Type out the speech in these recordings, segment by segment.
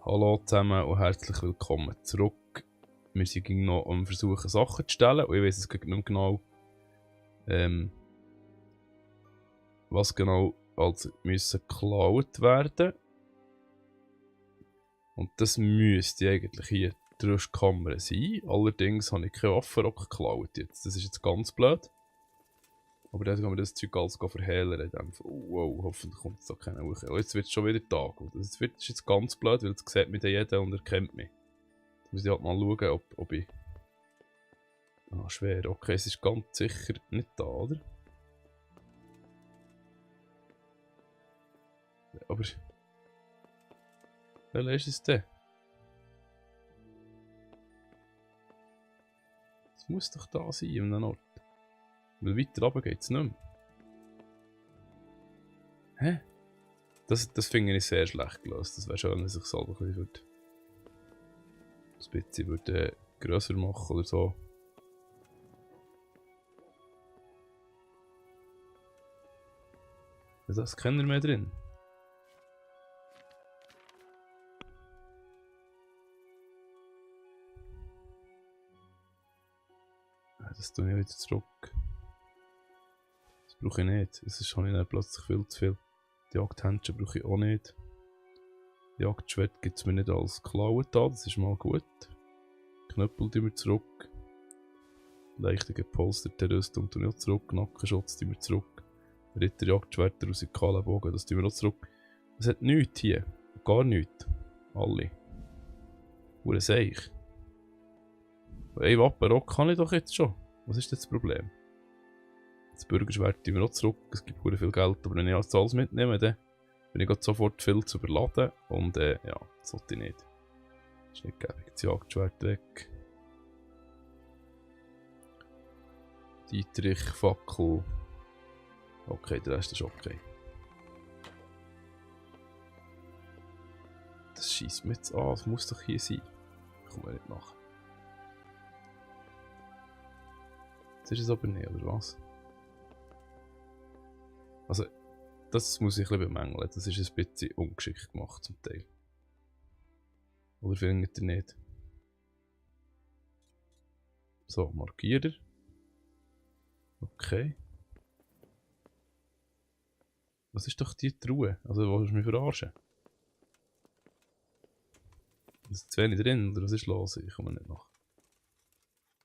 Hallo zusammen und herzlich willkommen zurück. Wir sind noch am Versuchen, Sachen zu stellen und ich weiß es nicht mehr genau, was genau als müssen geklaut werden. Und das müsste eigentlich hier die Rüstkammer sein. Allerdings habe ich keinen Waffenrock geklaut jetzt. Das ist jetzt ganz blöd. Aber dann können wir das Zeug alles verhehlen. Wow, hoffentlich kommt es da keiner hoch. Oh, jetzt wird es schon wieder Tag. Und das ist jetzt ganz blöd, weil jetzt sieht mich jeder und erkennt mich. Jetzt muss ich halt mal schauen, ob ich... Ah, schwer. Okay, es ist ganz sicher nicht da, oder? Aber... Welcher ist es denn? Es muss doch da sein, an einem Ort. Weil weiter runter geht es nicht mehr. Hä? Das finde ich sehr schlecht gelöst. Das wäre schön, wenn ich es selber ein bisschen grösser machen oder so. Ist das keiner mehr drin? Das tue ich wieder zurück. Das brauche ich nicht. Es ist schon nicht plötzlich viel zu viel. Die Jagdhändchen brauche ich auch nicht. Die Jagdschwert gibt es mir nicht als Klauen da, das ist mal gut. Knöppel tun wir zurück. Leichte gepolsterte Rüstung tun wir auch zurück. Nackenschutz tun wir zurück. Ritterjagdschwerter aus dem Bogen, das tun wir auch zurück. Es hat nichts hier. Gar nichts. Alle. Hure Seich. Ein Wappenrock kann ich doch jetzt schon. Was ist das Problem? Das Bürgerschwert tun wir auch zurück. Es gibt hure viel Geld, aber wenn ich alles mitnehme, dann bin ich sofort viel zu überladen. Und ja, das sollte ich nicht. Das ist nicht gäbig. Das Jagdschwert weg. Dietrich, Fackel. Okay, der Rest ist okay. Das schießt mir jetzt an. Das muss doch hier sein. Ich komme nicht nach. Das ist es aber nicht, oder was? Also, das muss ich ein bisschen bemängeln. Das ist ein bisschen ungeschickt gemacht zum Teil. Oder findet ihr nicht? So, Markierer. Okay. Was ist doch die Truhe? Also, willst du mich verarschen? Ist zu wenig drin, oder was ist los? Ich komme nicht nach.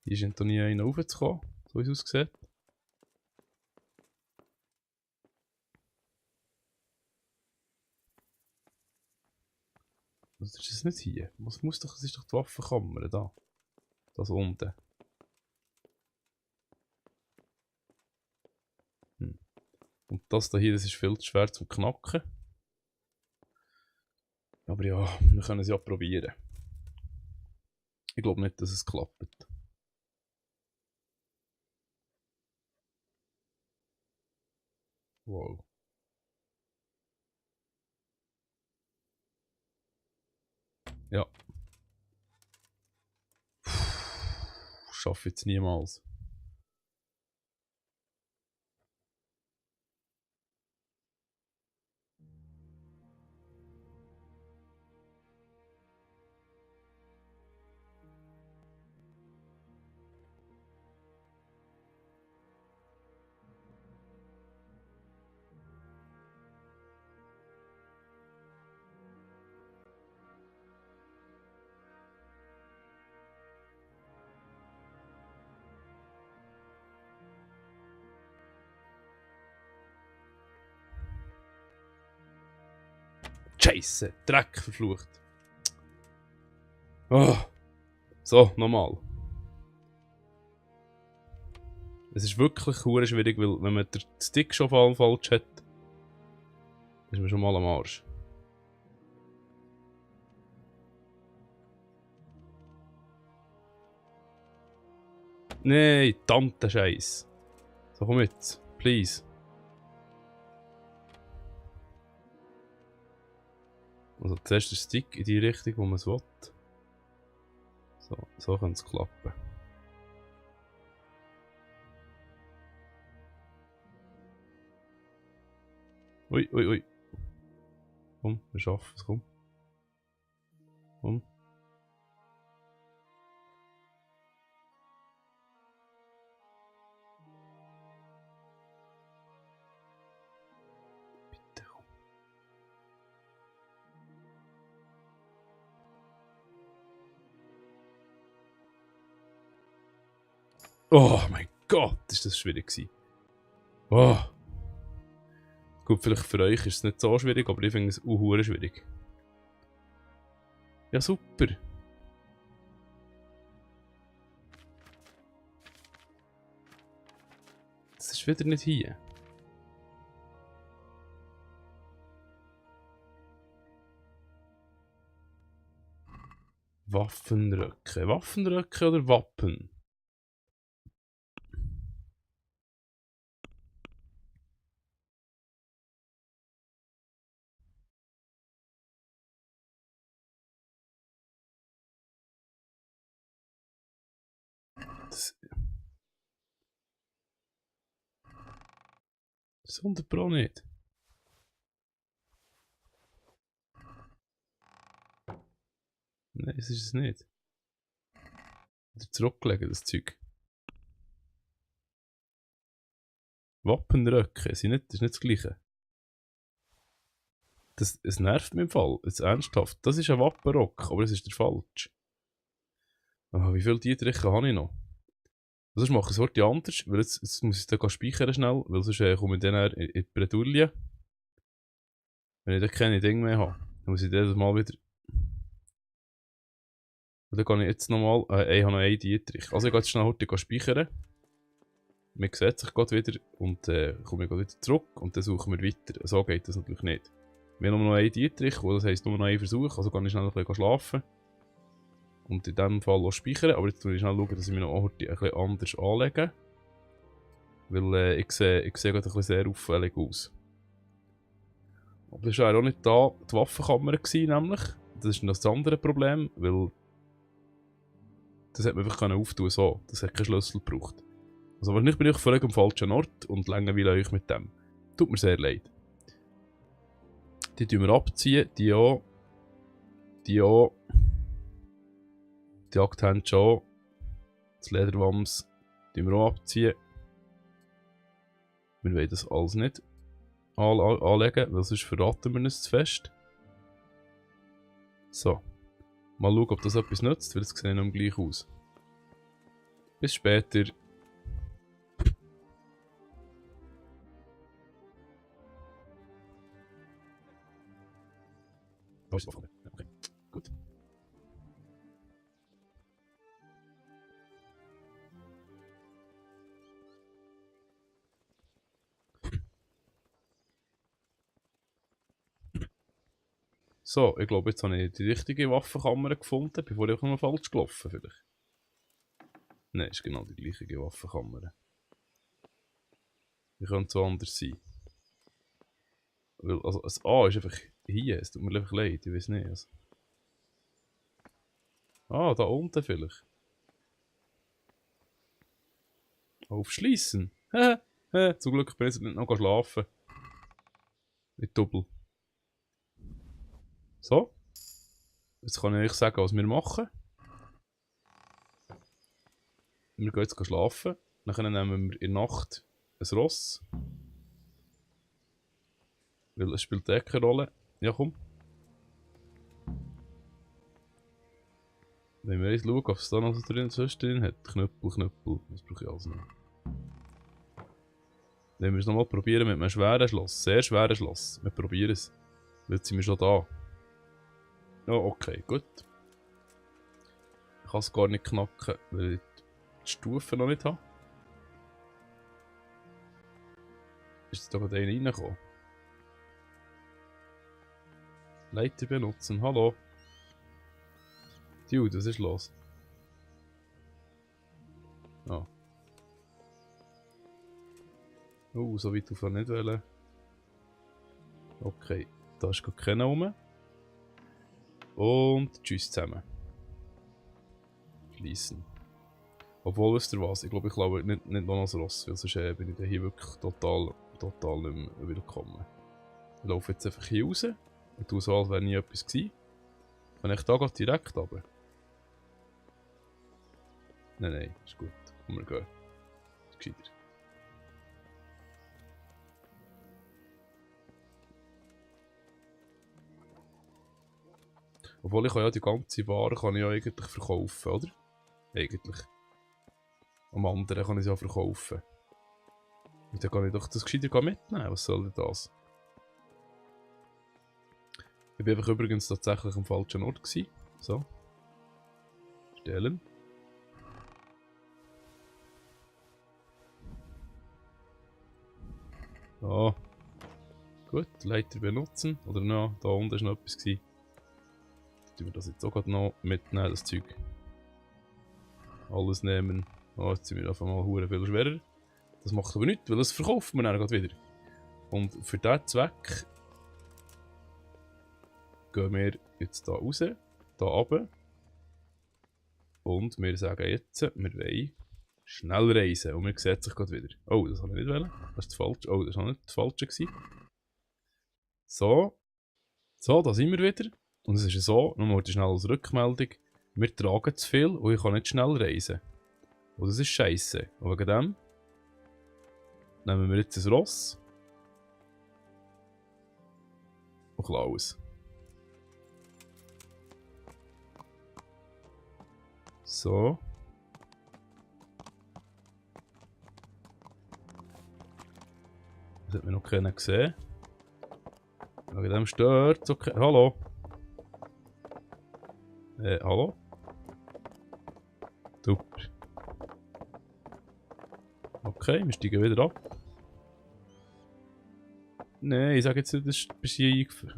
Hier scheint doch nie einer raufzukommen, so wie es aussieht. Was ist das nicht hier? Was muss doch, das ist doch die Waffenkammer da. Das unten. Und das da hier, das ist viel zu schwer zum Knacken. Aber ja, wir können es ja probieren. Ich glaube nicht, dass es klappt. Wow. Ja. Schaffe jetzt niemals. Scheiße, Dreck verflucht. Oh. So, nochmal. Es ist wirklich schwierig, weil wenn man den Stick schon falsch hat, ist man schon mal am Arsch. Nein, Tante Scheiß. So, komm jetzt, please. Also zuerst der Stick in die Richtung, wo man es will. So könnte es klappen. Ui. Komm, wir schaffen es, komm. Komm. Bitte komm. Oh mein Gott, ist das schwierig gewesen. Oh. Gut, vielleicht für euch ist es nicht so schwierig, aber ich finde es auch schwierig. Ja, super. Das ist wieder nicht hier. Waffenröcke. Waffenröcke oder Wappen? Das 100 Pro nicht. Nein, das ist es nicht. Oder zurücklegen, das Zeug. Wappenröcke sind nicht, das ist nicht das Gleiche. Es nervt mich im Fall. Jetzt ernsthaft. Das ist ein Wappenrock, aber das ist der falsch. Oh, wie viele Dietriche habe ich noch? Sonst mache ich es heute anders, weil jetzt muss ich dann speichern schnell, weil sonst komme ich dann in die Bredouille. Wenn ich dann keine Dinge mehr habe, dann muss ich jedes Mal wieder... Und dann kann ich jetzt nochmal... ich habe noch einen Dietrich. Also ich gehe jetzt schnell heute speichern. Man sieht sich gerade wieder und komme ich wieder zurück und dann suchen wir weiter. So geht das natürlich nicht. Wir haben nur noch einen Dietrich, das heisst nur noch einen Versuch, also kann ich schnell ein bisschen schlafen. Und in diesem Fall auch speichern, aber jetzt muss ich schnell schauen, dass ich mich noch heute ein bisschen anders anlege. Weil ich sehe gerade ein bisschen sehr auffällig aus. Aber das war auch nicht da die Waffenkammer gewesen, nämlich. Das ist noch das andere Problem, weil das hätte man einfach auftun so. Das hat keinen Schlüssel gebraucht. Also wahrscheinlich bin ich völlig am falschen Ort und langweile euch mit dem. Tut mir sehr leid. Die tun wir abziehen, die auch. Die auch. Die Jagdhändchen auch. Das Lederwams tun wir auch abziehen. Wir wollen das alles nicht anlegen, weil sonst verraten wir uns zu fest. So. Mal schauen, ob das etwas nützt, weil es sieht nicht gleich aus. Bis später. Okay, gut. So, ich glaube, jetzt habe ich die richtige Waffenkammer gefunden, bevor ich auch noch falsch gelaufen vielleicht. Nein, ist genau die gleiche Waffenkammer. Wie könnte es so anders sein? Weil, also, das A ist einfach hier, es tut mir einfach leid, ich weiß nicht. Also. Ah, da unten vielleicht. Aufschließen. Zum Glück bin ich jetzt nicht noch schlafen. Mit Doppel. So. Jetzt kann ich euch sagen, was wir machen. Wir gehen jetzt schlafen. Dann nehmen wir in der Nacht ein Ross. Weil es spielt eh keine Rolle. Ja, komm. Wenn wir jetzt schauen, ob es da noch so drin hat. Knüppel. Das brauche ich alles nicht. Wenn wir es nochmal probieren mit einem schweren Schloss. Sehr schweren Schloss. Wir probieren es. Jetzt sind wir schon da. Ja, okay, gut. Ich kann es gar nicht knacken, weil ich die Stufe noch nicht habe. Ist da gerade einer reingekommen? Leiter benutzen, hallo. Dude, was ist los? Ah. So weit auf er nicht wollen. Okay, da ist gar keiner rum. Und tschüss zusammen. Schließen. Obwohl, wisst ihr was? Ich glaube, ich glaube nicht noch als Ross, weil sonst bin ich hier wirklich total nicht mehr willkommen. Ich laufe jetzt einfach hier raus und tue so, als wäre nie etwas gewesen. Kann ich da direkt runter? Nein, ist gut. Komm, wir gehen. Ist gescheiter. Obwohl ich ja die ganze Ware kann ich ja eigentlich verkaufen, oder? Eigentlich. Am anderen kann ich sie ja verkaufen. Und dann kann ich doch das gescheiter mitnehmen. Was soll denn das? Ich war einfach übrigens tatsächlich am falschen Ort gewesen. So. Stellen. Ah. Gut, Leiter benutzen. Oder noch, da unten war noch etwas gewesen. Dann tun wir das jetzt auch gerade noch mitnehmen, das Zeug. Alles nehmen. Ah, jetzt sind wir auf einmal hure viel schwerer. Das macht aber nichts, weil das verkauft man dann gerade wieder. Und für diesen Zweck gehen wir jetzt hier raus, hier runter. Und wir sagen jetzt, wir wollen schnell reisen. Und wir sehen sich gerade wieder. Oh, das habe ich nicht wollen. Das ist das Falsche. Oh, das war nicht das Falsche gewesen. So. So, da sind wir wieder. Und es ist so, nochmal die schnelle Rückmeldung. Wir tragen zu viel und ich kann nicht schnell reisen. Und das ist scheiße. Und wegen dem nehmen wir jetzt ein Ross. Und klauen es. So. Das hat mir noch keiner gesehen. Wegen dem stört es okay. Hallo? Hallo? Super. Okay, wir steigen wieder ab. Nein, ich sage jetzt nicht, das ist bis hier eingeführt.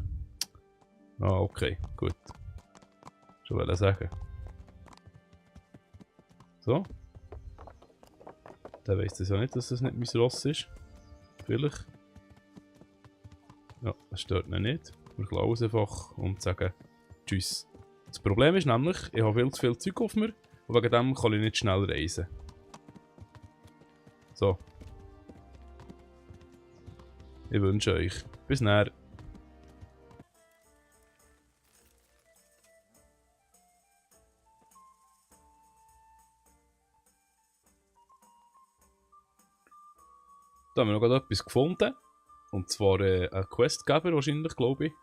Ah, okay, gut. Schon wollte sagen. So. Der weiss das ja nicht, dass das nicht mein Ross ist. Vielleicht. Ja, das stört ihn nicht. Wir klauen es einfach und sagen Tschüss. Das Problem ist nämlich, ich habe viel zu viel Zeug auf mir und wegen dem kann ich nicht schnell reisen. So. Ich wünsche euch bis näher. Da haben wir noch gerade etwas gefunden. Und zwar ein Questgeber wahrscheinlich, glaube ich.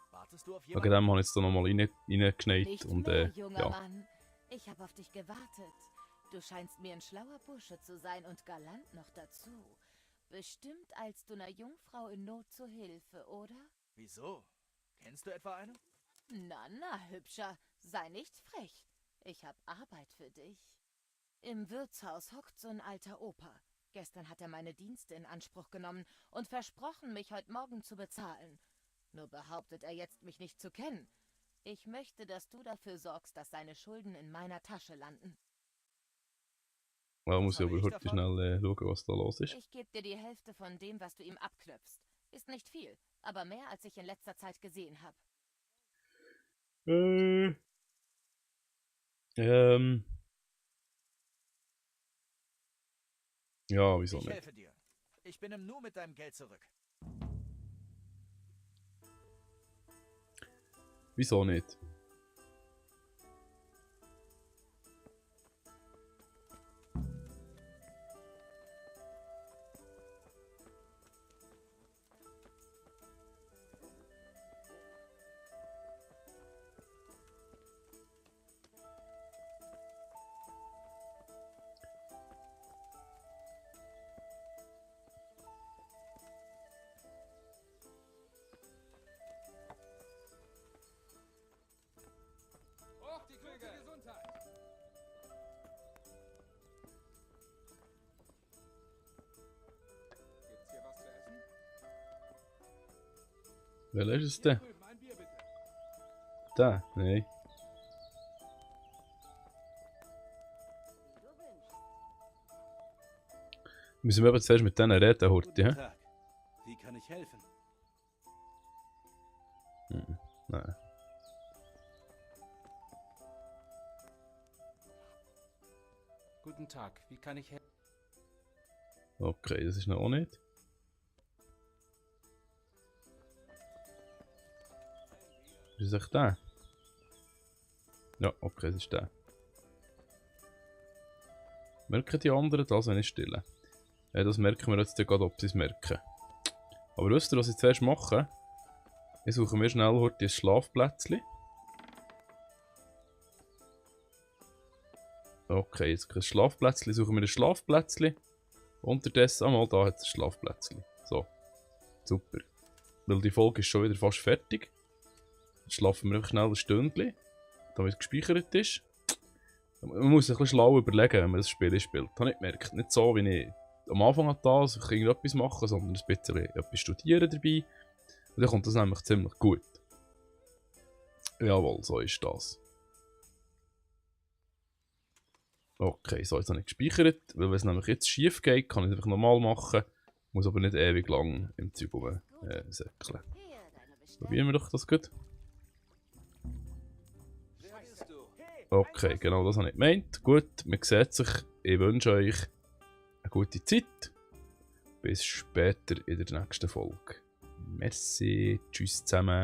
Wegen dem habe ich jetzt da nochmal reingeschneit. Nicht Und mehr, junger ja. Mann. Ich habe auf dich gewartet. Du scheinst mir ein schlauer Bursche zu sein und galant noch dazu. Bestimmt eilst du einer Jungfrau in Not zu Hilfe, oder? Wieso? Kennst du etwa eine? Na, Hübscher, sei nicht frech. Ich hab Arbeit für dich. Im Wirtshaus hockt so ein alter Opa. Gestern hat er meine Dienste in Anspruch genommen und versprochen, mich heute Morgen zu bezahlen. Nur behauptet er jetzt, mich nicht zu kennen. Ich möchte, dass du dafür sorgst, dass seine Schulden in meiner Tasche landen. Da muss ich Was aber habe ich heute davon? schnell schauen, was da los ist. Ich gebe dir die Hälfte von dem, was du ihm abknöpfst. Ist nicht viel, aber mehr, als ich in letzter Zeit gesehen habe. Ja, wieso Ich nicht? helfe dir. Ich bin im Nu mit deinem Geld zurück. Wieso nicht? Hoch die Kluge Gesundheit! Gibt's hier was zu essen? Welcher ist es Hier denn? drüben, ein Bier bitte. Der? Nein. Müssen wir aber zuerst mit denen reden, Horti, hä? Tag. Wie kann ich helfen? Nein. Guten Tag, wie kann ich helfen? Okay, das ist noch auch nicht. Was ist echt der? Ja, okay, das ist der. Merken die anderen das, wenn ich stille? Ja, das merken wir jetzt gerade, ob sie es merken. Aber wisst ihr, was ich zuerst mache? Ich suche mir schnell heute ein Schlafplätzchen. Okay, jetzt ein Schlafplätzchen. Suche mir ein Schlafplätzchen. Unterdessen, einmal da hat es ein Schlafplätzchen. So, super. Weil die Folge ist schon wieder fast fertig. Jetzt schlafen wir einfach schnell ein Stündchen, damit es gespeichert ist. Man muss sich ein bisschen schlau überlegen, wenn man das Spiel spielt. Das habe ich gemerkt. Nicht so, wie ich am Anfang an das irgendetwas machen, sondern ein bisschen etwas studieren dabei. Und dann kommt das nämlich ziemlich gut. Jawohl, so ist das. Okay, so jetzt habe ich gespeichert, weil wenn es nämlich jetzt schief geht, kann ich es einfach normal machen. Muss aber nicht ewig lang im Zeug rumsäckeln. Probieren wir doch das gut. Okay, genau das habe ich gemeint. Gut, man sieht sich. Ich wünsche euch eine gute Zeit. Bis später in der nächsten Folge. Merci, tschüss zusammen.